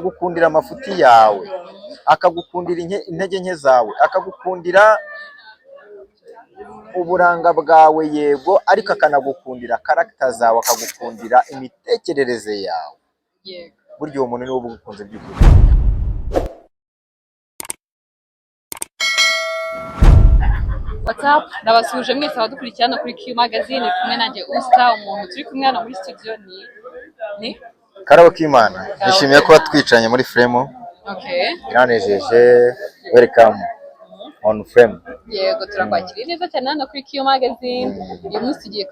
Akagukundira amafuti yawe, akagukundira intege nke zawe, akagukundira uburanga bwawe, yego, ariko akanagukundira character zawe, akagukundira imitekerereze yawe. Burya uwo muntu niwe uba ugukunze by'ukuri. What's up? Ndabasuhuje mwese abadukurikira hano kuri Q Magazine, kumwe nanjye Usta. Umuntu turi kumwe hano muri studio ni Karabo k'Imana, nishimiye kuba twicaranye muri frame. Biranejeje. Welcome on frame. Yego, turakwakiriye neza cyane hano kuri Q Magazine. Uyu munsi tugiye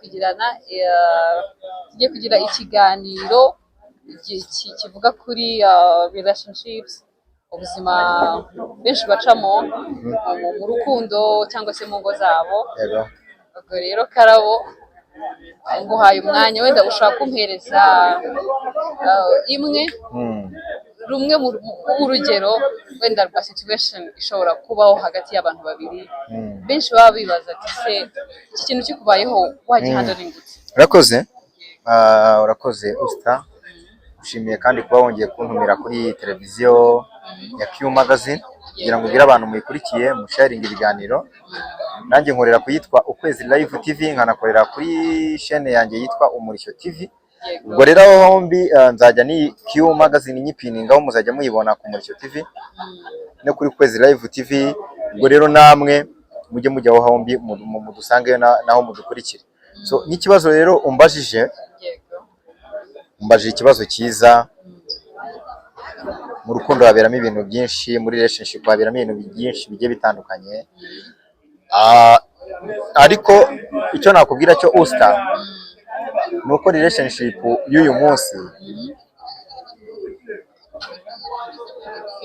kugira ikiganiro kivuga kuri relationships, ubuzima benshi bacamo mu rukundo cyangwa se mu ngo zabo. Ubwo rero Karabo, nguhaye umwanya, wenda ushobora kumpereza imwe rumwe mu rugero wenda rwa situation ishobora kubaho hagati y'abantu babiri benshi baba bibaza ati: "Se iki kintu kikubayeho wagihandlinga gute?" Urakoze. Urakoze Usta, ushimiye kandi kuba wongeye kuntumira kuri televiziyo ya Q Magazine kugira ngo ubwire abantu muyikurikiye, musharinga ibiganiro. Nanjye nkorera ku yitwa Ukwezi Live TV, nkanakorera kuri chaîne yanjye yitwa Umurishyo TV. Ubwo rero aho hombi nzajya ni Q Magazine nyipiningaho, muzajya muyibona ku Murishyo TV no kuri Kwezi Live TV. Ubwo rero namwe mujye mujya aho hombi mudusangeyo naho mudukurikire. So n'ikibazo rero umbajije, umbajije ikibazo cyiza. Mu rukundo haberamo ibintu byinshi, muri relationship haberamo ibintu byinshi bigiye bitandukanye. Ariko icyo nakubwira cyo Usta, ni uko relationship y'uyu munsi,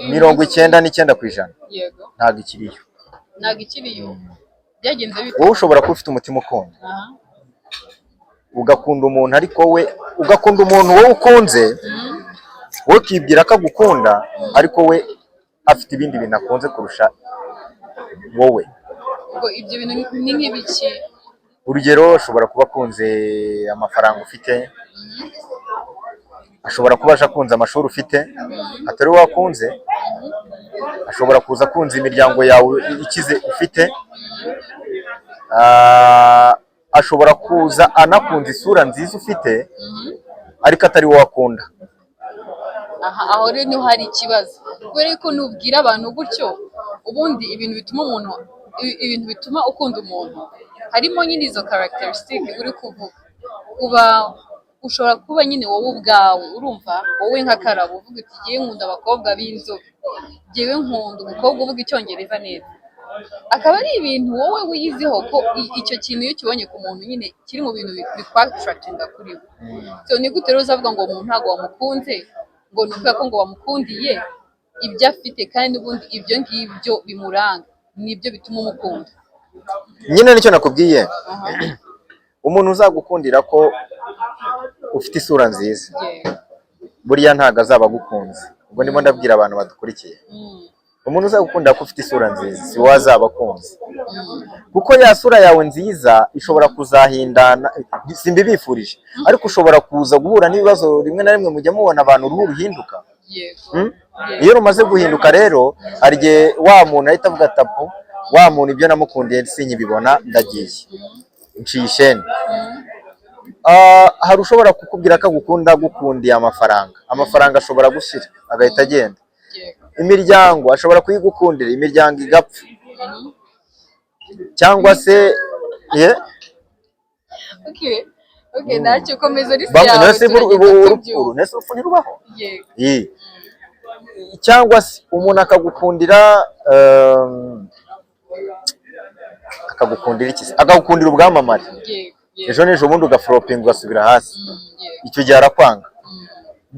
99% ntabwo ikiriyo. Ntabwo ikiriyo? Byagenze bite? Wowe ushobora kuba ufite umutima ukunda, ugakunda umuntu, ariko we ugakunda umuntu wowe ukunze, wowe ukibwira ko agukunda, ariko we afite ibindi bintu akunze kurusha wowe. Ubwo ibyo bintu ni nk'ibiki? Urugero, ashobora kuba akunze amafaranga ufite, ashobora kuba aje akunze amashuri ufite atari wowe akunze, ashobora kuza akunze imiryango yawe ikize ufite, ashobora kuza anakunze isura nziza ufite, ariko atari wowe akunda. Aha, aho rero niho hari ikibazo, kubera ko nubwira abantu gutyo, ubundi ibintu bituma ukunda umuntu harimo nyine izo characteristic uri kuvuga. Uba ushobora kuba nyine wowe ubwawe urumva, wowe nka Karabo uvuga uti: "Ngewe nkunda abakobwa b'inzobe, ngewe nkunda umukobwa uvuga Icyongereza neza," akaba ari ibintu wowe wiyiziho ko icyo kintu iyo ukibonye ku muntu nyine kiri mu bintu bikwattractinga kuri we. So ni gute rero uzavuga ngo umuntu ntabwo wamukunze, ngo ni ukubera ko ngo wamukundiye ibyo afite, kandi n'ubundi ibyo ngibyo bimuranga nibyo bituma umukunda? Nyine nicyo nakubwiye. Umuntu uzagukundira ko ufite isura nziza, buriya ntabwo azaba agukunze. Ubwo ndimo ndabwira abantu badukurikiye, umuntu uzagukundira ko ufite isura nziza si wowe azaba akunze, kuko ya sura yawe nziza ishobora kuzahindana. Simbibifurije, ariko ushobora kuza guhura n'ibibazo. Rimwe na rimwe mujya mubona abantu uruhu ruhinduka. Yego. Iyo rumaze guhinduka rero, hari igihe wa muntu ahita avuga ati: "Apo wa muntu, ibyo namukundiye sinkibibona, ndagiye, nciye isheni." Hari ushobora kukubwira ko agukunda agukundiye amafaranga. Amafaranga ashobora gushira agahita agenda. Imiryango ashobora kuyigukundira, imiryango igapfa, cyangwa se ye. Okay, ntacyo, komeza list Bamwe yawe, nese turagenda urupfu tubyumva. Nese urupfu ntirubaho? Yego. Cyangwa se umuntu akagukundira akagukundira iki se? Akagukundira ubwamamare. yego yego Ejo n'ejo bundi ugaflopinga, ugasubira hasi. Icyo gihe arakwanga.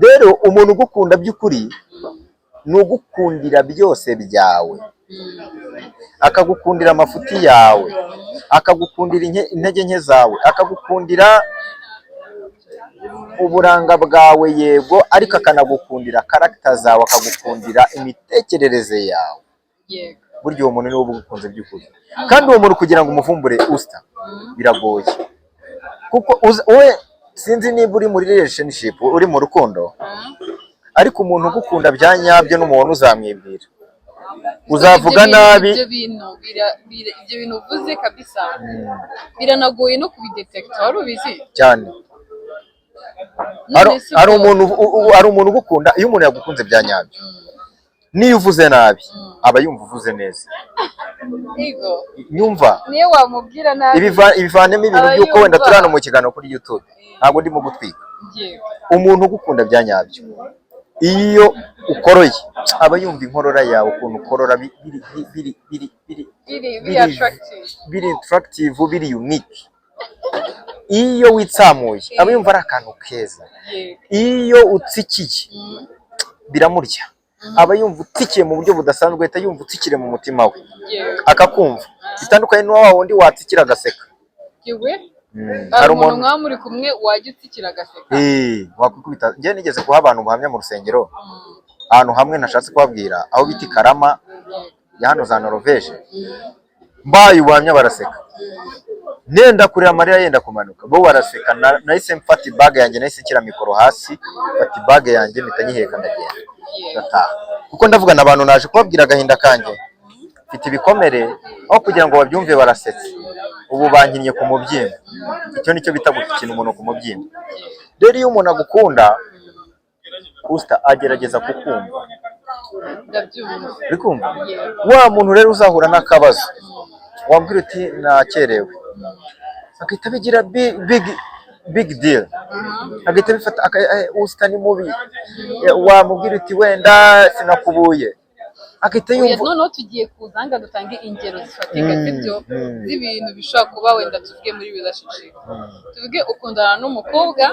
Rero umuntu ugukunda by'ukuri ni ugukundira byose byawe, akagukundira amafuti yawe, akagukundira intege nke zawe, akagukundira uburanga bwawe, yego, ariko akanagukundira character zawe, akagukundira imitekerereze yawe. Burya uwo muntu niwe uba ugukunze by'ukuri. Kandi uwo muntu kugira ngo umuvumbure, Usta, biragoye, kuko we sinzi niba uri muri relationship, uri mu rukundo. Ariko umuntu ugukunda bya nyabyo n'umuntu uzamwibwira, uzavuga Ibyo bintu- nabi. Ibyo bintu uvuze kabisa biranagoye no kubidetekita, wari ubizi? Cyane. None se Hari ubwo- umuntu hari umuntu ugukunda. Iyo umuntu yagukunze bya nyabyo, niyo uvuze nabi aba yumva uvuze neza. Yego. Nyumva. Niyo wamubwira nabi. Ibivanemo ibintu Aba by'uko wenda yumva. turi hano mu kiganiro kuri YouTube, ntabwo ndimo gutwika. Umuntu ugukunda bya nyabyo, iyo ukoroye aba yumva inkorora yawe, ukuntu ukorora biri biri biri biri Biri biri attractive. Biri attractive, biri unique. Iyo witsamuye aba yumva ari akantu keza. Iyo utsikiye biramurya, aba yumva utsikiye mu buryo budasanzwe, ahita yumva utsikire mu mutima we, akakumva bitandukanye n'uwa wa wundi watsikira agaseka. Yewe. Hari Hari umuntu umuntu mwaba muri kumwe wajya utsikira agaseka? Eh, wakwikubita. Njye nigeze guha abantu ubuhamya mu rusengero ahantu hamwe ntashatse kubabwira, aho bita i Karama ya hano za Norvège. Mbaye ubuhamya baraseka, nenda kurira, amarira yenda kumanuka, bo baraseka. Nahise mfata ibage yanjye, nahise nshyira mikoro hasi, mfata ibage yanjye mpita nyiheka, ndagenda, ndataha, kuko ndavugana abantu naje kubabwira agahinda kanjye, mfite ibikomere, aho kugira ngo babyumve barasetse. Ubu bankinnye ku mubyimba. Icyo nicyo bita gukina umuntu ku mubyimba. Rero iyo umuntu agukunda usita agerageza kukumva. Ndabyumva. Uri kumva? Yego. Wa muntu rero uzahura n'akabazo, wambwira uti nakerewe, agahita bigira big big big deal, agahita bifata usita ni mubi. Wamubwira uti wenda sinakubuye, agahita Oya, yumva. Noneho tugiye kuza nga dutange ingero zifatika, sibyo, z'ibintu bishobora kuba. Wenda tuvuge muri relationship, tuvuge ukundana n'umukobwa,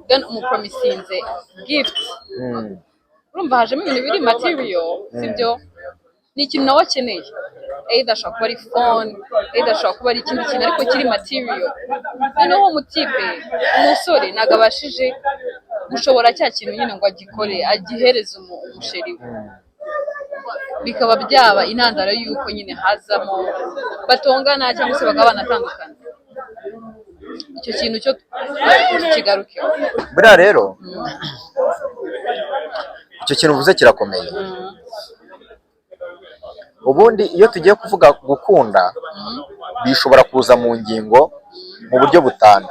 then umupromisinze gift. Urumva hajemo ibintu biri material, sibyo? Ni ikintu nawe akeneye, either ashobora kuba ari phone, either ashobora kuba ari ikindi kintu ariko kiri material. Noneho uwo mutipe, umusore, ntabwo abashije gushobora cya kintu nyine ngo agikore, agihereze umusheri we, bikaba byaba intandaro y'uko nyine hazamo batongana cyangwa se bakaba banatandukana. Icyo kintu cyo tukigarukeho. Buriya rero icyo kintu uvuze kirakomeye. Ubundi iyo tugiye kuvuga gukunda, bishobora kuza mu ngingo mu buryo butanu.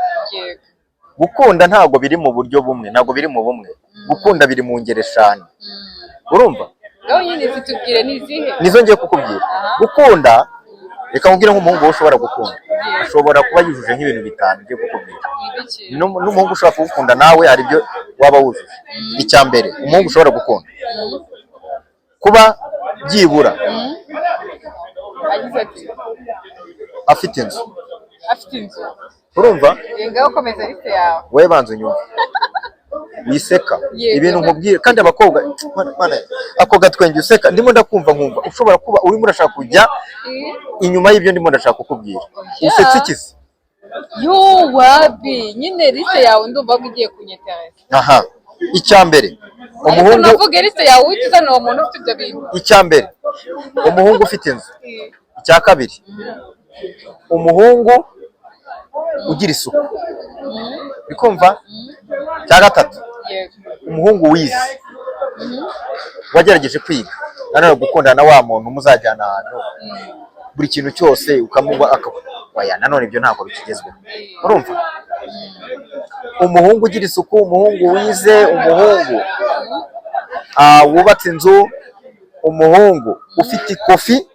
Gukunda ntabwo biri mu buryo bumwe, ntabwo biri mu bumwe. Gukunda biri mu ngeri eshanu, urumva? Ngaho nyine zitubwire, ni izihe? Nizo ngiye kukubwira. Gukunda, reka nkubwire nk'umuhungu wowe ushobora gukunda, ashobora kuba yujuje nk'ibintu bitanu ngiye kukubwira. Ni ibiki? N'umuhungu ushobora kugukunda nawe hari ibyo waba wujuje. Icya mbere, umuhungu ushobora gukunda, kuba byibura Agize ati afite inzu. Afite inzu. Urumva? Ngaho komeza liste yawe. Wowe banza unyumve, wiseka. Ibintu nkubwire kandi abakobwa, mana, ako gatwenge useka ndimo ndakumva, nkumva ushobora kuba urimo urashaka kujya inyuma y'ibyo ndimo ndashaka kukubwira. Usetse ikizi? Yo, wabi nyine liste yawe ndumva ko igiye kunyetereza. Aha, icya mbere, Ariko umuhungu navuga liste yawe uhita uzana uwo muntu ufite ibyo bintu. Icya mbere, umuhungu ufite inzu. Icya kabiri, umuhungu ugira isuku, uri kumva? Icya gatatu, umuhungu wize, wagerageje kwiga. Nanone gukundana na wa muntu muzajyana ahantu, buri kintu cyose ukamuba oya, nanone ibyo ntabwo bikigezweho, urumva? Umuhungu ugira isuku, umuhungu wize, umuhungu wubatse inzu, umuhungu ufite ikofi.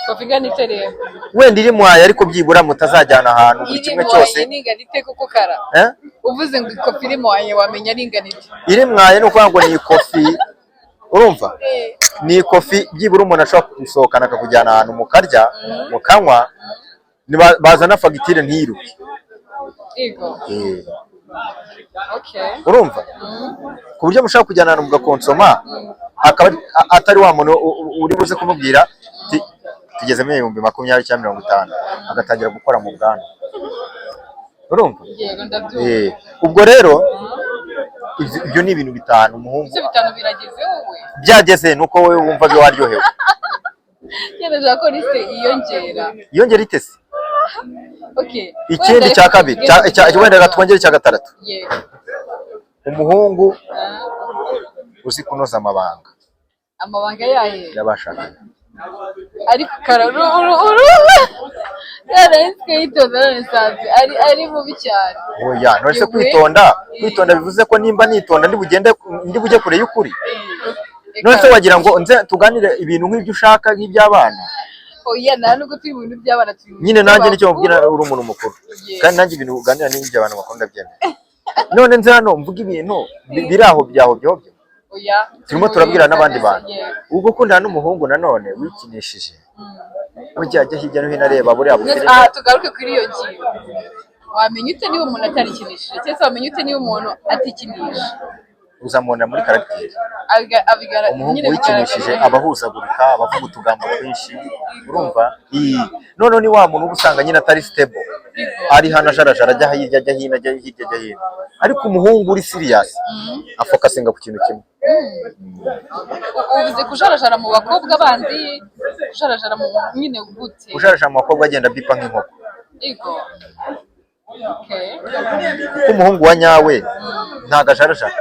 Kofi ingana ite rero? Wenda iri mwaye, ariko byibura mutazajyana ahantu buri Iri kimwe mwaye cyose. ni ingana ite? Kuko kara Eh? uvuze ngo ikofi iri mwaye, wamenya ari ingana ite? Iri mwaye ni ukuvuga ngo ni ikofi, urumva, ni ikofi byibura umuntu ashobora gusohokana akakujyana ahantu, mukarya, mukanywa, bazana fagitire ntiyiruke. Eh, urumva, ku buryo mushobora kujyana ahantu mugakonsoma, akaba atari wa muntu uri buze kumubwira ati tugezemo 20,000 cyangwa 50, agatangira gukora mu bwanwa, urumva? Yego, ndabyumva. Eh, ubwo rero ibyo ni ibintu bitanu umuhungu. Ibyo bitanu birageze wowe? Byageze, ni uko wowe wumva byo waryohewe. Yemeza ko liste yiyongera. Yongera itese. Ikindi Wenda cya reka kabiri, tuvuge wenda reka twongere icya gatandatu. Umuhungu Uzi kunoza amabanga. Amabanga yahe? Y'abashakanye. Ariko kara uru uru uru yaranswe yitonda, none nsanze ari mubi cyane. Oya, none se Yewe. kwitonda bivuze ko nimba nitonda ndi bugende, ndi bujye kure y'ukuri? None se Reka- wagira ngo nze tuganire ibintu nk'ibyo ushaka, nk'iby'abana? Oya, nta nubwo turi mu bintu by'abana, turi mu Nyine bintu nanjye nicyo by'abakuru. mubwira, uri umuntu mukuru. Kandi nanjye ibintu uganira n'iby'abantu bakuru ndabyemera. None nze hano mvuga ibintu biri aho byaho byobyo? Oya. Turimo turabwira n'abandi bantu. Yego. Ubwo ukundana n'umuhungu nanone wikinishije, ujya ajya hirya no hino areba buriya bufilime. Aha tugaruke kuri iyo ngingo. Wamenya ute niba umuntu atarikinishije, cyangwa se wamenya ute niba umuntu atikinisha? Uzamubona muri caractère. Umuhungu Nyine wikinishije bigaragara. aba ahuzagurika, aba avuga utugambo twinshi, urumva? Iyi noneho ni wa muntu uba usanga nyine atari stable, ari hano ajarajara, ajya hirya ajya hino, ajya hirya ajya hino. Ariko umuhungu uri serious afocusinga ku kintu kimwe. Uvuze kujarajara mu bakobwa bandi, kujarajara mu nyine gute? Ujarajara mu bakobwa agenda bipa nk'inkoko. Ego, okay. Kuko umuhungu wa nyawe ntago ajarajara,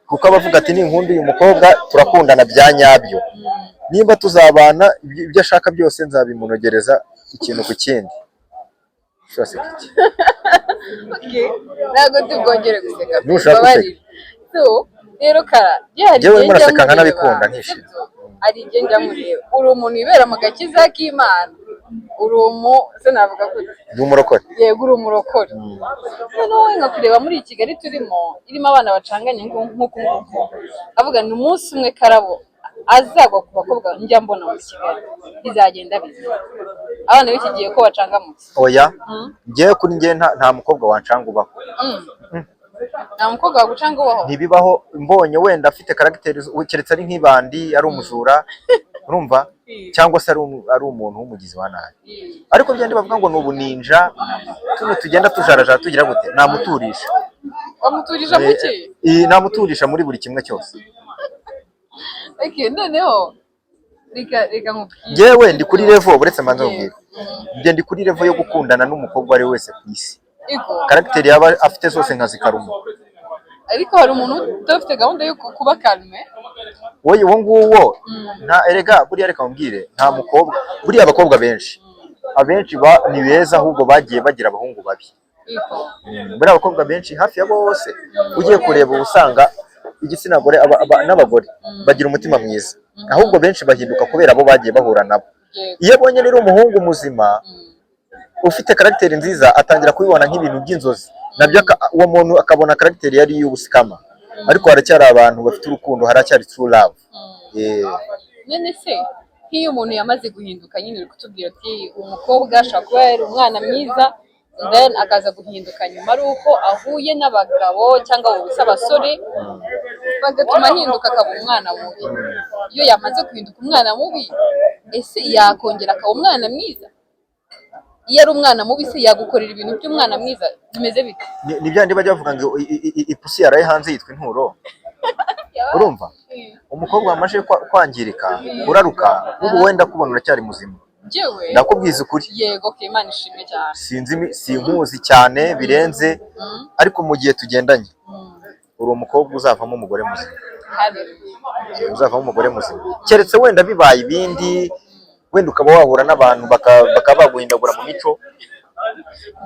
kuko aba avuga ati: "Ninkunda uyu mukobwa turakundana bya nyabyo, nimba tuzabana, ibyo ashaka byose nzabimunogereza ikintu ku kindi." Uraseka iki? Okay. Ntabwo tubwongere guseka pe, Nushaka mbabarire. So rero kara hari Njyewe igihe njya muraseka nkureba, nkanabikunda, nkishima. sibyo? Hari igihe njya nkureba, uri umuntu wibera mu gakiza k'Imana, uri umu se navuga gute? Ndi umurokore. Yego, uri umurokore. Noneho wowe nkakureba muri iyi Kigali turimo, irimo abana bacanganye nk'uku nguku, avuga ni umunsi umwe Karabo azagwa ku bakobwa njya mbona muri Kigali, bizagenda bite? Abana b'iki gihe ko bacangamutse. Oya, njyewe kuri njye nta mukobwa wancanga ubaho. Nta mukobwa wagucanga ubaho? Ntibibaho. Mbonye wenda afite caractère, keretse ari nk'ibandi, ari umujura, urumva, cyangwa se ari umuntu w'umugizi wa nabi. Ariko byandi bavuga ngo ni ubuninja tuno tugenda tujarajara tugira gute, namuturisha. Wamuturije muke? Namuturisha muri buri kimwe cyose. Okay, noneho reka nkubwire. Njyewe ndi kuri level, uretse mbanze nkubwire, njye ndi kuri level yo gukundana n'umukobwa uwo ari we wese ku isi, caractère yaba afite zose nkazikaruma. Ariko hari umuntu udafite gahunda yo kuba calme. Wowe uwo nguwo nta, erega buriya reka mubwire, nta mukobwa, buriya abakobwa benshi, abenshi ni beza, ahubwo bagiye bagira abahungu babi. Buriya abakobwa benshi, hafi ya bose, ugiye kureba uba usanga igitsina gore n'abagore bagira umutima mwiza, ahubwo benshi bahinduka kubera abo bagiye bahura nabo. Iyo abonye rero umuhungu muzima ufite caractère nziza, atangira kubibona nk'ibintu by'inzozi nabyo, uwo muntu akabona caractère yari iy'ubusikama. Ariko haracyari abantu bafite urukundo, haracyari true love. None se nk'iyo umuntu yamaze guhinduka, nyine uri kutubwira ati umukobwa ashobora kuba yari umwana mwiza, then akaza guhinduka nyuma ari uko ahuye n'abagabo cyangwa abo bise abasore, bagatuma ahinduka akaba umwana mubi. Iyo yamaze guhinduka umwana mubi, ese yakongera akaba umwana mwiza? Iyo ari umwana mubi se yagukorera ibintu by'umwana mwiza? Bimeze bite? Ni bya bindi bajya bavuga ngo ipusi yaraye hanze yitwa inturo, urumva? Umukobwa wamaze kwangirika, uraruka, ubu wenda kubona uracyari muzima. Njyewe? Ndakubwiza ukuri. Yego, okay, Imana ishimwe cyane. Sinzi sinkuzi cyane birenze, ariko mu gihe tugendanye uri umukobwa uzavamo umugore muzima. Hallelujah. Uzavamo umugore muzima, keretse wenda bibaye ibindi, wenda ukaba wahura n'abantu bakaba baguhindagura mu mico,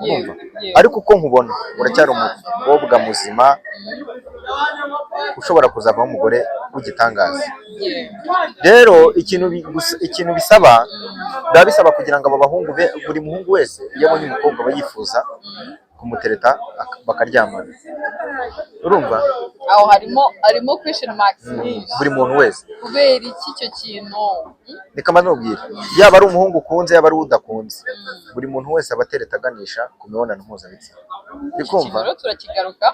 urumva? Yego. Ariko uko nkubona uracyari umukobwa muzima ushobora kuzavamo umugore w'igitangaza. Rero ikintu bisaba, biba bisaba kugira ngo aba bahungu be, buri muhungu wese iyo abonye umukobwa aba yifuza kumutereta bakaryamana, urumva? Aho harimo question marks nyinshi. Buri muntu wese. Kubera iki icyo kintu? Reka mbanze nkubwire, yaba ari umuhungu ukunze, yaba ari uwo udakunze, buri muntu wese aba atereta aganisha ku mibonano mpuzabitsina, uri Iki kumva? kintu rero turakigaruka.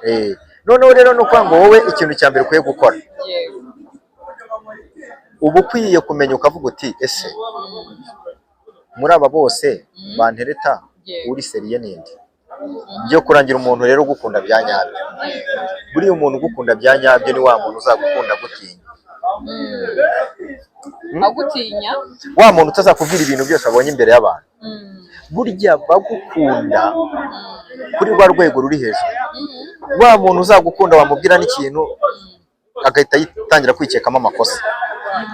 Noneho rero ni ukuvuga ngo wowe ikintu cya mbere ukwiye gukora, uba ukwiye kumenya ukavuga uti: "Ese muri aba bose bantereta, uri sérieux ninde?" Byo kurangira umuntu rero ugukunda bya nyabyo. Buriya umuntu ugukunda bya nyabyo ni wa muntu uzagukunda agutinya. Agutinya? Wa muntu utazakubwira ibintu byose abonye imbere y'abantu. Burya bagukunda kuri rwa rwego ruri hejuru, wa muntu uzagukunda wamubwira n'ikintu. agahita yitangira kwikekamo amakosa.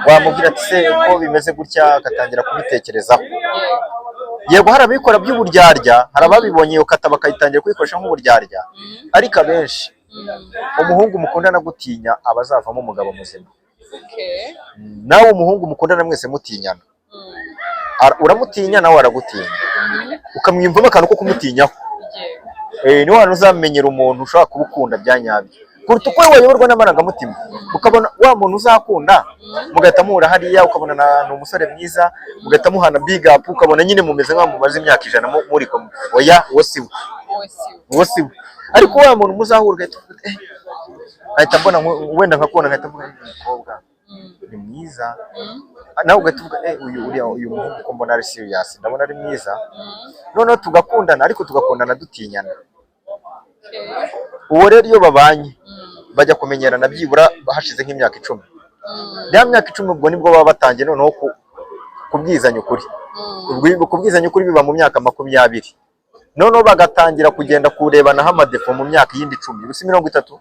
Wamubwira ati: "Se ko bimeze gutya?" Agatangira kubitekerezaho. Yego, hari ababikora by'uburyarya, hari ababibonye iyo kata bakayitangira kuyikoresha nk'uburyarya, ariko abenshi, umuhungu mukundana gutinya aba azavamo umugabo muzima. Nawe umuhungu mukundana mwese mutinyana, uramutinya nawe aragutinya, ukamwiyumvamo akantu ko kumutinyaho. Niho hantu uzamenyera umuntu ushobora kuba ukunda bya nyabyo kuruta uko wayoborwa n'amarangamutima, ukabona wa muntu uzakunda mugahita muhura hariya, ukabona ni umusore mwiza, mugahita muhana big up, ukabona nyine mumeze nk'aho mumaze imyaka 100 muri kumwe. Oya, uwo si we. Wowe si we. Uwo si we. Ariko wa muntu muzahura ugahita uvuga uti, nkahita mbona wenda nkakubona, nkahita mvuga: "Eh, uyu mukobwa ni mwiza." Nawe ugahita uvuga: "Eh, uyu uriya uyu muhungu ko mbona ari serious, ndabona ari mwiza." Noneho tugakundana, ariko tugakundana dutinyana. Uwo rero iyo babanye bajya kumenyerana byibura hashize nk'imyaka 10. Ya myaka 10, ubwo nibwo baba batangiye noneho kubwizanya ukuri. Ubwo kubwizanya ukuri biba mu myaka 20, noneho bagatangira kugenda kurebanaho amadéfauts mu myaka yindi 10, ubu si 30.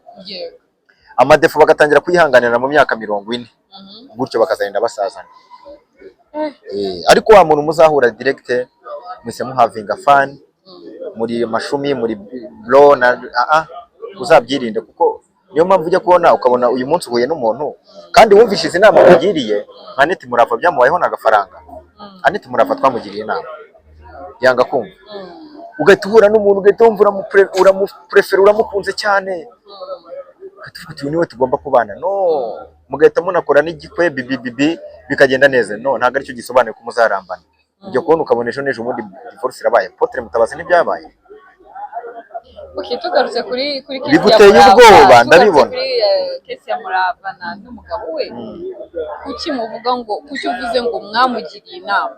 Amadéfauts bagatangira kuyihanganira mu myaka 40, gutyo bakazagenda basazana. Ariko wa muntu muzahura direct mwese muhavinga fun, muri mashumi, muri bro na uzabyirinde, kuko niyo mpamvu ujya kubona ukabona uyu munsi uhuye n'umuntu kandi wumvise izi nama mugiriye. Nka Aneti Murava byamubayeho n'agafaranga. Aneti Murava twamugiriye inama yanga kumva. Ugahita uhura n'umuntu, ugahita wumva uramuprefera, uramukunze cyane, ugahita uvuga uti: "Uyu niwe tugomba kubana." No mugahita munakora n'igikwe bibi bibi bikagenda neza. No ntabwo aricyo gisobanuye ko muzarambana. Ujya kubona ukabona ejo n'ejo bundi divorce irabaye. Apotre Mutabazi ntibyabaye? Okay, tugarutse kuri case ya Biguteye Murava, ubwoba, tugarutse ndabibona. kuri case ya Murava na n'umugabo we, kuki muvuga ngo, kuki uvuze ngo mwamugiriye inama?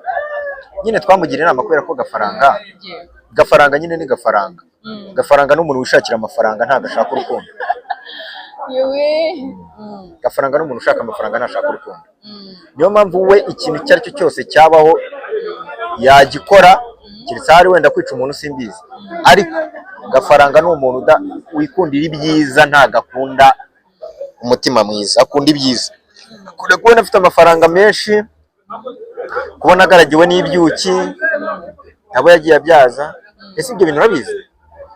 Nyine twamugiriye inama kubera ko Gafaranga, Gafaranga nyine ni Gafaranga. Gafaranga ni umuntu wishakira amafaranga, ntabwo ashaka urukundo. Yewe. Gafaranga ni umuntu ushaka amafaranga, ntashaka urukundo. Niyo mpamvu we ikintu icyo ari cyo cyose cyabaho yagikora, keretse ahari wenda kwica umuntu, simbizi. Ariko Gafaranga ni umuntu wikundira ibyiza, ntabwo akunda umutima mwiza, akunda ibyiza. Akunda kubona afite amafaranga menshi, kubona agaragiwe n'ibyuki abo yagiye abyaza. Ese ibyo bintu urabizi?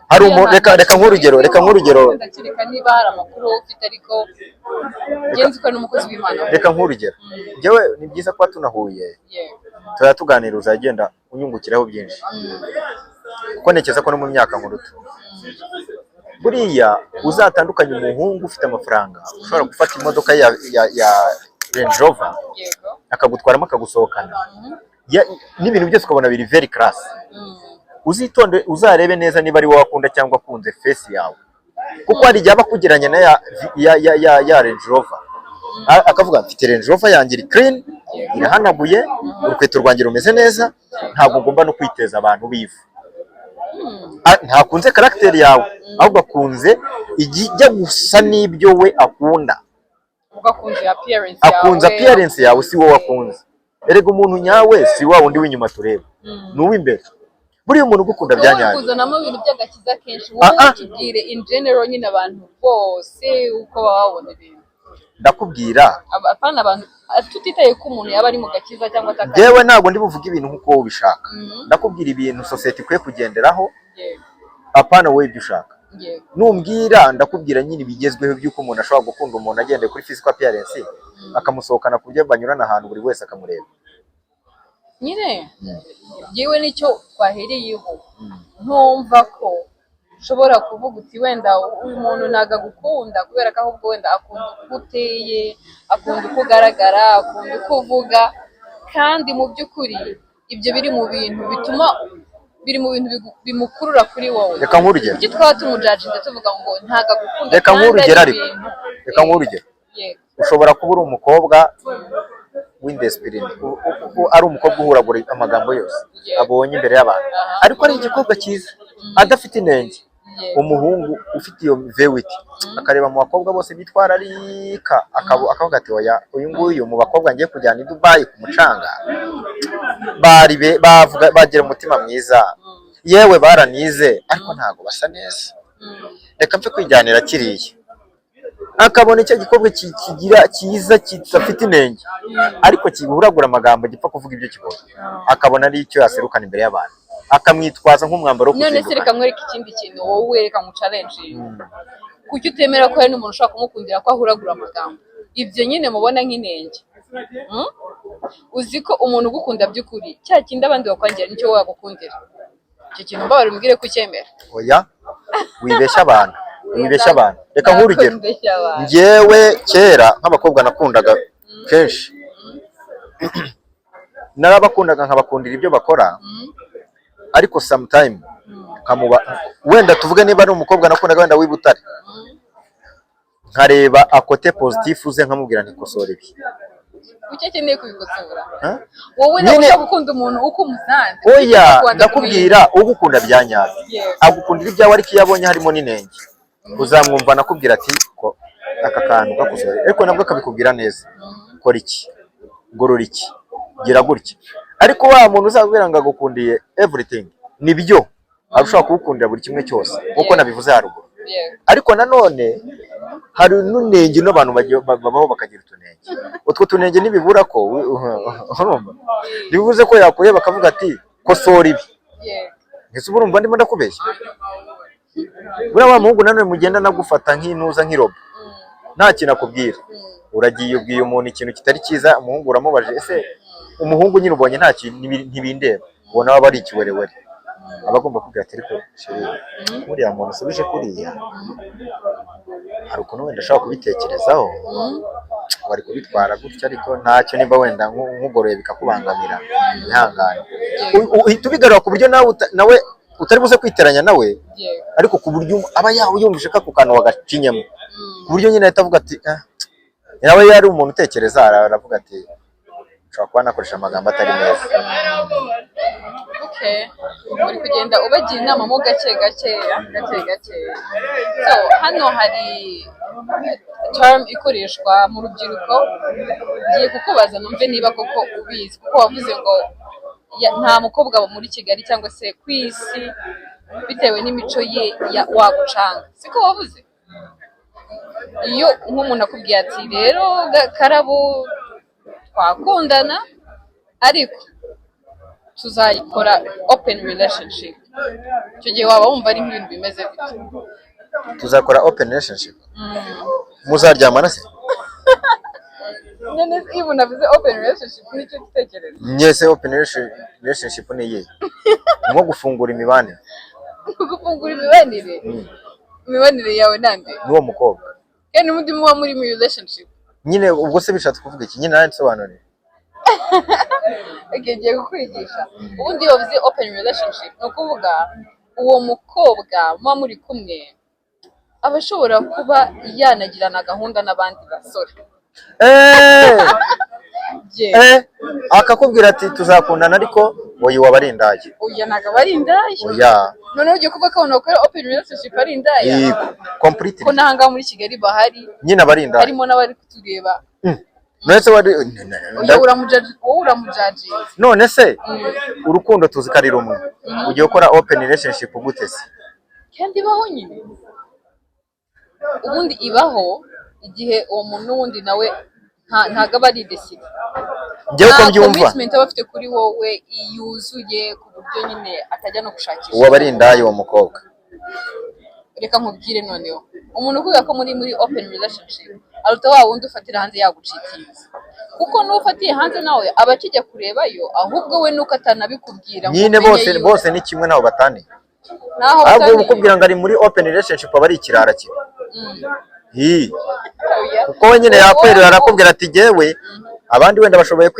Hari umuntu, reka nk'urugero. Ndakeka niba hari amakuru ufite, ariko genzi ko ari n'umukozi w'Imana. Reka nk'urugero, njyewe ni byiza kuba tunahuye, turajya tuganira, uzagenda unyungukiraho byinshi, kuko ntekereza ko no mu myaka nkuruta. Buriya uzatandukanye umuhungu ufite amafaranga ushobora gufata imodoka ya Range Rover, akagutwaramo, akagusohokana, n'ibintu byose ukabona biri very class. Uzitonde, uzarebe neza niba ari wowe akunda cyangwa akunze face yawe, kuko hari igihe aba akugereranya na ya Range Rover. Akavuga: "Mfite Range Rover yanjye, iri clean, irahanaguye, urukweto rwanjye rumeze neza, ntabwo ngomba no kwiteza abantu bivu." Ntakunze caractère yawe, ahubwo akunze ijya gusa n'ibyo we akunda. Ubwo akunze appearance yawe. Akunze appearance yawe, si wowe akunze. Erega umuntu nyawe si wa wundi w'inyuma tureba, ni uw'imbere. Buriya umuntu ugukunda bya Wowe nyabyo. kuzanamo ibintu by'agakiza kenshi. Ah, Wowe ah. tubwire in general nyine, abantu bose uko baba babona ibintu. Ndakubwira. Apana abantu, tutitaye ko umuntu yaba ari mu gakiza cyangwa atakari. Njyewe ntabwo ndi buvuge ibintu nk'uko wowe ubishaka. Ndakubwira ibintu sosiyete ikwiye kugenderaho, apana wowe ibyo ushaka. Numbwira, ndakubwira nyine ibigezweho by'uko umuntu ashobora gukunda umuntu agendeye kuri physical appearance, akamusohokana ku buryo banyurana ahantu buri wese akamureba. Nyine yewe nicyo twahereyeho, ntumva ko ushobora kuvuga uti wenda uyu muntu ntabwo agukunda kubera ko ahubwo wenda akunda uko uteye, akunda uko ugaragara, akunda uko uvuga, kandi mu by'ukuri ibyo biri mu bintu bituma, biri mu bintu bimukurura kuri wowe. Reka nk'urugero. Kuki twaba tumujajinze tuvuga ngo ntabwo agukunda Reka kandi nk'urugero, ari ariko ibintu reka nk'urugero. Ushobora kuba uri umukobwa w'indiscipline, ari umukobwa uhuragura amagambo yose abonye imbere y'abantu, ariko ari igikobwa cyiza adafite inenge. Umuhungu ufite iyo vewiti akareba mu bakobwa bose bitwararika, akavuga ati: "Oya, uyu nguyu mu bakobwa ngiye kujyana i Dubayi ku mucanga bari bavuga bagira umutima mwiza, yewe baranize, ariko ntabwo basa neza, reka mfe kwijyanira kiriya." Akabona icyo gikorwa kigira cyiza, kidafite inenge, ariko kihuragura amagambo, gipfa kuvuga ibyo kibonye, akabona ari icyo yaserukana imbere y'abantu, akamwitwaza nk'umwambaro wo None se kuzindukana. reka nkwereke ikindi kintu. Wowe reka ngu-challenge. Kuki utemera ko hari n'umuntu ushobora kumukundira ko ahuragura amagambo, ibyo nyine mubona nk'inenge? Uzi ko umuntu ugukunda by'ukuri, cya kindi abandi bakwangira nicyo wowe wagukundira? Icyo kintu mbabarira umbwire ko ucyemera. Oya, wibeshya abantu, wibeshya abantu. Reka nk'urugero. Mbeshya abantu. Njyewe kera nk'abakobwa nakundaga kenshi, narabakundaga, nkabakundira ibyo bakora, ariko sometime nkamuba, wenda tuvuge niba ari umukobwa nakundaga wenda w'i Butare, nkareba à côté positif ze, nkamubwira nti: "Kosora ibi." Kuki akeneye kubikosora? Huh? Wowe nawe Nyine- ushobora gukunda umuntu uko umusanze. Oya. Kuki Ndakubwira, ugukunda bya nyabyo agukundira ibyawe, ariko iyo abonye harimo n'inenge, uzamwumva nakubwira ati: "Ko aka kantu gakosore," ariko nabwo akabikubwira neza: "Kora iki, ngorora iki, gira gutya." Ariko wa muntu uzakubwira ngo agukundiye everything, nibyo, arushaho kuwukundira buri kimwe cyose nkuko nabivuze haruguru. Ariko nanone hari n'unenge n'abantu babaho bakagira utunenge. Utwo tunenge ntibibura ko urumva, ntibibuze ko yakureba bakavuga ati: "Kosora ibi." Ese uba urumva ndimo ndakubeshya? Buriya wa muhungu nanone mugenda nagufata nk'intuza, nk'irobo, nta kintu akubwira. Uragiye ubwiye umuntu ikintu kitari cyiza, umuhungu uramubaje. Ese umuhungu nyine ubonye nta kintu, ntibindeba, ubona aba ari ikiwerewere, aba agomba kubwira ati: "Ariko chéri, nk'uriya muntu usubije kuriya, hari ukuntu wenda ashobora kubitekerezaho, wari kubitwara gutya, ariko ntacyo, niba wenda nkugoroye bikakubangamira, ihangane." Uhita ubigarura ku buryo nawe nawe utari buze kwiteranya nawe, ariko ku buryo aba yawe yumvise ko ako kantu wagacinyemo, ku buryo nyine ahita avuga ati: "Ah." Nawe yari umuntu utekereza, aravuga ati: "Nshobora kuba nakoresha amagambo atari meza." Okay. Uri kugenda ubagira inama mo gake gakeya, gake gakeya. So hano hari term ikoreshwa mu rubyiruko, ngiye kukubaza numve niba koko ubizi, kuko wavuze ngo nta mukobwa muri Kigali cyangwa se ku isi, bitewe n'imico ye, wagucanga, siko wavuze? Iyo nk'umuntu akubwiye ati: "Rero Karabo, twakundana, ariko tuzayikora open relationship," icyo gihe waba wumva ari nk'ibintu bimeze bite? Tuzakora open relationship, muzaryamana se? None se iyo umuntu avuze open relationship, nicyo gitekerezo? Mwese open relationship ni iyihe? Nko gufungura imibanire. Gufungura imibanire? Imibanire yawe nande? N'uwo mukobwa. Kandi n'ubundi muba muri mu relationship. Nyine ubwo se bishatse kuvuga iki nyine? Nawe nsobanurire. Okay, ngiye kukwigisha. Ubundi iyo bavuze open relationship, ni ukuvuga uwo mukobwa muba muri kumwe aba ashobora kuba yanagirana gahunda n'abandi basore. Yeah. Akakubwira ati: "Tuzakundana," ariko oya, waba ari indaya. Oya, ntabwo aba ari indaya. Oya. Noneho ugiye kuvuga ko abantu bakora open relationship ari indaya? Yego, completely. Ko n'ahangaha muri Kigali bahari. Nyine aba ari indaya. Harimo n'abari kutureba. None se wari Oya, uramujaji, wowe uramujajinze. None se urukundo tuzi ko ari rumwe, ugiye gukora open relationship gute se? Kandi ibaho nyine. Ubundi ibaho igihe uwo muntu n'ubundi nawe ntago aba ari décidé. Njyewe uko Nta mbyumva, commitment aba afite kuri wowe yuzuye, ku buryo nyine atajya no gushakisha. Uwo aba ari indaya, uwo mukobwa. Reka nkubwire noneho, umuntu ukubwira ko muri open relationship aruta wa wundi ufatira hanze yagucitinze, kuko n'ufatiye hanze nawe aba akijya kurebayo, ahubwo we nuko atanabikubwira ngo Nyine umenye bose yuko- bose ni kimwe, ntaho bataniye. Naho Ahubwo bataniye. ukubwira ngo ari muri open relationship aba ari ikirara kimwe. Hi. Oya. Kuko we nyine Wowe- yakwerera, arakubwira ati: "Jyewe abandi wenda bashoboye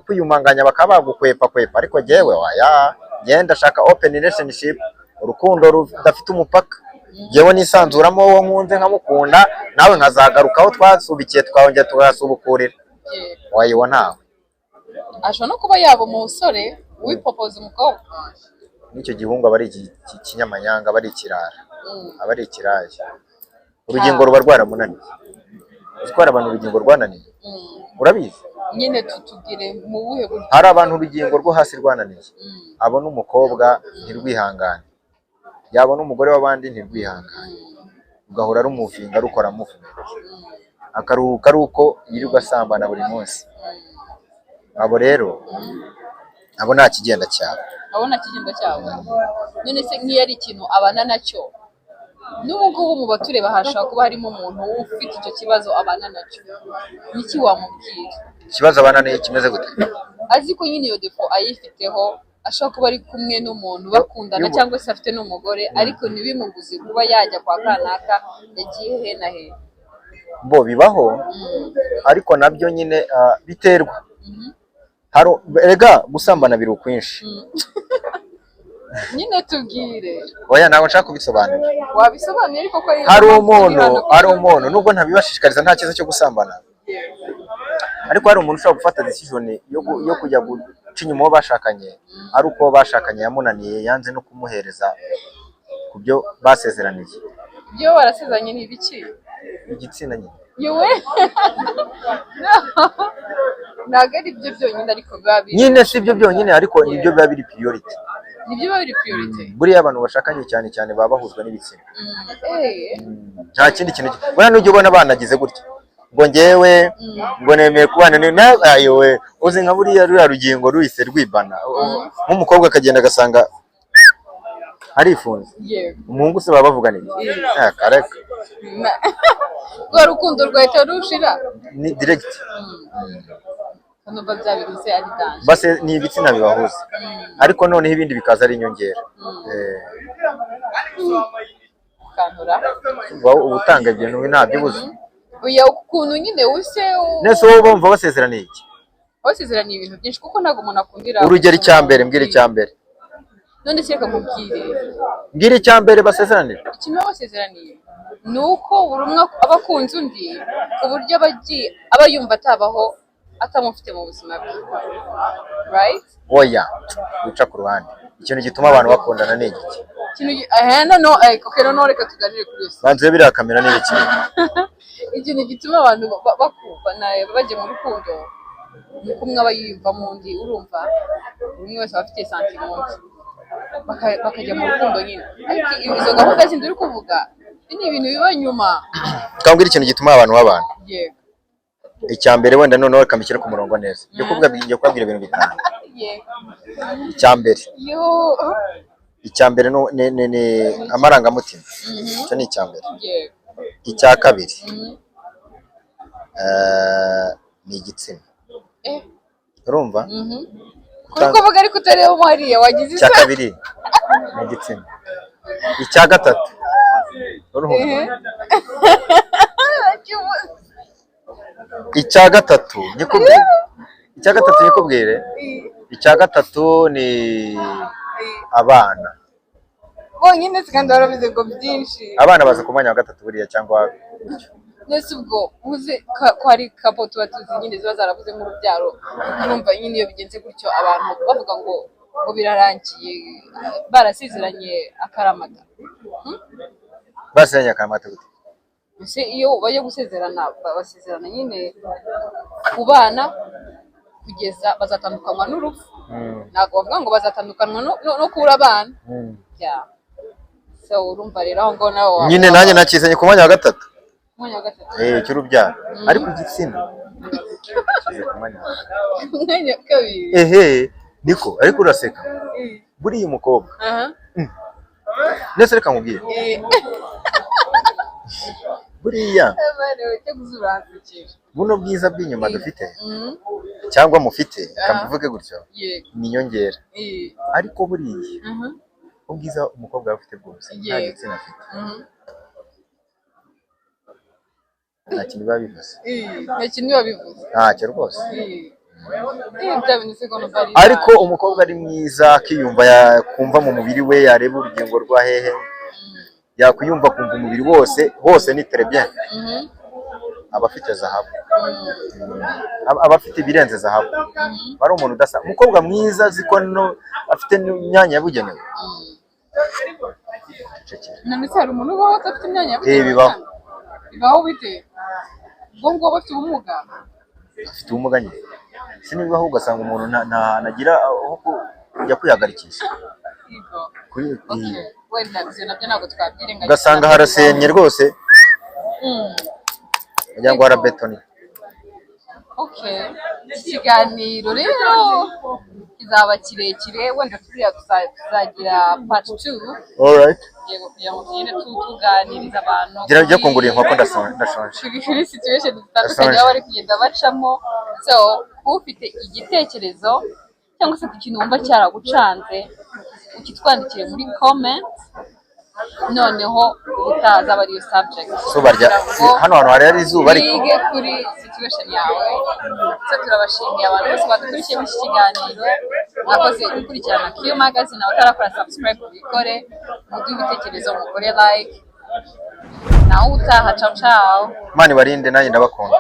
kwiyumanganya bakaba bagukwepa kwepa, ariko jyewe waya, njyewe ndashaka open relationship, urukundo rudafite umupaka. Jyewe nisanzuramo uwo nkunze nkamukunda, nawe nkazagaruka aho twasubikiye, tukongera tugasubukurira." Wayiwa ntawe. Ashobora no kuba yaba umusore wipopoza umukobwa. N'icyo gihungu aba ari ikinyamanyanga, aba ari ikirara, aba ari ikiraya. Urugingo ruba rwaramunaniye. Uzi ko hari abantu urugingo rwananiye? Urabizi? Nyine tutubwire mu buhe buryo. Hari abantu urugingo rwo hasi rwananiye. Abona umukobwa ntirwihangane, yabona umugore w'abandi ntirwihangane. Ugahora rumuvinga, rukora movement, akaruhuka ari uko yirirwa asambana buri munsi. Abo rero, abo nta kigenda cyabo. Abona kigenda cyabo. None se nk'iyo ari ikintu abana nacyo, n'ubu ngubu mu batureba hashobora kuba harimo umuntu ufite icyo kibazo abana nacyo, niki wamubwira? Ikibazo abana niyo kimeze gute? Azi ko nyine iyo défaut ayifiteho, ashobora kuba ari kumwe n'umuntu bakundana cyangwa se afite n'umugore, ariko ntibimubuze kuba yajya kwa kanaka, yagiye he na he. Bo bibaho, ariko nabyo nyine biterwa. Hari erega gusambana biri ukwinshi. Nyine tubwire. Oya, ntabwo nshaka kubisobanura. Wabisobanuye ariko ko ari Hari impamvu umuntu turi hano. Hari umuntu, nubwo ntabibashishikariza, nta cyiza cyo gusambana, ariko hari umuntu ushobora gufata decision yo kujya guca inyuma uwo bashakanye, ari uko uwo bashakanye yamunaniye, yanze no kumuhereza ku byo basezeraniye. Ibyo barasezeranye ni ibiki? Igitsina nyine. Yewe, ntabwo ari byo byonyine, ariko biba biri Nyine si ibyo byonyine, ariko nibyo biba biri priority. Nibyo biba biri priority. Buriya abantu bashakanye cyane cyane baba bahuzwa n'ibitsina. Nta kindi kintu. Buriya nujya ubona banagize gutya ngo ngewe ngo nemeye kubana ayowe, uzi nka buriya ruriya rugingo ruhise rwibana, nk'umukobwa akagenda agasanga arifunze. Umuhungu se baba bavugana iki? Kareka. Rwa rukundo rwahita rushira. Ni direct. Numva bya bintu se ari danger. Base ni ibitsina bibahuza, ariko noneho ibindi bikaza ari inyongera. Ukantura. Uba utanga ibintu ntabyo ubuze. Oya, ukuntu nyine use Nese wowe bumva basezeraniye iki? Basezeraniye ibintu byinshi, kuko ntabwo umuntu akundira Urugero, icya mbere, mbwira icya mbere. None se reka nkubwire. Mbwira icya mbere basezeranira. Ikintu baba basezeraniye ni uko buri umwe aba akunze undi, ku buryo aba agiye aba yumva atabaho atamufite mu buzima bwe, right? Oya, wica ku ruhande. Ikintu gituma abantu bakundana ni igiki? Ikintu no no, okay, no no, reka tuganire kuri iyo. Banze biriya kamera ni ibiki? Ikintu gituma abantu bakundana, bajya mu rukundo, ni uko umwe aba yiyumvamo undi. Urumva, buri umwe wese aba afite sentiment, bakajya mu rukundo nyine. Ariko izo gahunda zindi uri kuvuga ni ibintu biba nyuma. Kambwira ikintu gituma abantu babana. Yego. Icya mbere wenda, noneho reka mbishyire ku murongo neza. Ngiye kubabwira ibintu bitanu. Yego. Icya mbere, Yo. icya mbere ni amarangamutima. Icyo ni icya mbere. Icya kabiri, ni igitsina. Urumva? Kuri kuvuga ariko utareba mo hariya wagize Icya isa. kabiri ni igitsina. Icya gatatu, urumva? Kibuze. Icya gatatu nyikubwire, icya gatatu nyikubwire, icya gatatu ni abana. Bonyine se kandi waravuze ngo byinshi? Abana baza ku mwanya wa gatatu buriya, cyangwa gutyo. Nese ubwo uzi ko hari couple tuba tuzi nyine ziba zarabuze nk'urubyaro, urumva nyine iyo bigenze gutyo abantu bavuga ngo birarangiye, barasezeranye akaramata. Basezeranye akaramata gute? Ese iyo bajya gusezerana, basezerana nyine kubana kugeza bazatandukanywa n'urupfu. Ntabwo bavuga ngo bazatandukanywa no kubura abana. Yeah. So urumva rero aho ngaho nawe Nyine nanjye nakizanye ku mwanya wa gatatu. Umwanya wa gatatu. Eh, cy'urubyaro, ariko igitsina kize ku mwanya wa kabiri. Umwanya wa kabiri. Ehe, niko, ariko uraseka. Buriya umukobwa, ndetse reka nkubwire, buriya Abana bajya kuzuransekera. buno bwiza bw'inyuma dufite cyangwa mufite, reka mbivuge gutyo, ni inyongera. Ariko buriya ubwiza umukobwa aba afite bwose, nta gitsina afite, nta kintu biba bivuze. Nta kintu biba bivuze. Ntacyo rwose. Bya bintu se ko numva ari Ariko umukobwa ari mwiza, akiyumva, yakumva mu mubiri we, yareba urugingo rwa hehe, yakwiyumva akumva umubiri wose hose ni très bien, aba afite zahabu. Aba afite ibirenze zahabu. Aba ari umuntu udasa, umukobwa mwiza azi ko no afite n'imyanya yabugenewe. Cecekera. None se hari umuntu ubaho adafite imyanya Eh, yabugenewe? bibaho. Bibaho bite? Ubwo ngubwo bafite ubumuga? Afite ubumuga nyine, si nibibaho, ugasanga umuntu nta hantu agira aho kujya kwihagarikisha. Yego. Kuri Okay. Wenda ibyo nabyo ntabwo twabyirengagiza. Ugasanga harasenye rwose, wagira ngo harabetoni. Okay, iki kiganiro rero kizaba kirekire, wenda turiya tuzagira part 2. Alright. Yego, kugira ngo tugende tuganiriza abantu Gira ujye kungurira inkoko, ndashonje. kuri situation zitandukanye Ndashonje. baba bari kugenda bacamo. So ufite igitekerezo cyangwa se ku kintu wumva cyaragucanze, ukitwandikire muri comment, noneho ubutaha azaba ariyo subject. Izuba rya Kugira ngo hano hantu hari hari izuba, ariko twige kuri situation yawe. So turabashimiye abantu bose badukurikiye muri iki kiganiro. Mwakoze gukurikirana Q Magazine. Abatarakora subscribe mubikore, muduhe ibitekerezo, mukore like. Naho ubutaha, ciao ciao. Imana ibarinde, nanjye ndabakunda.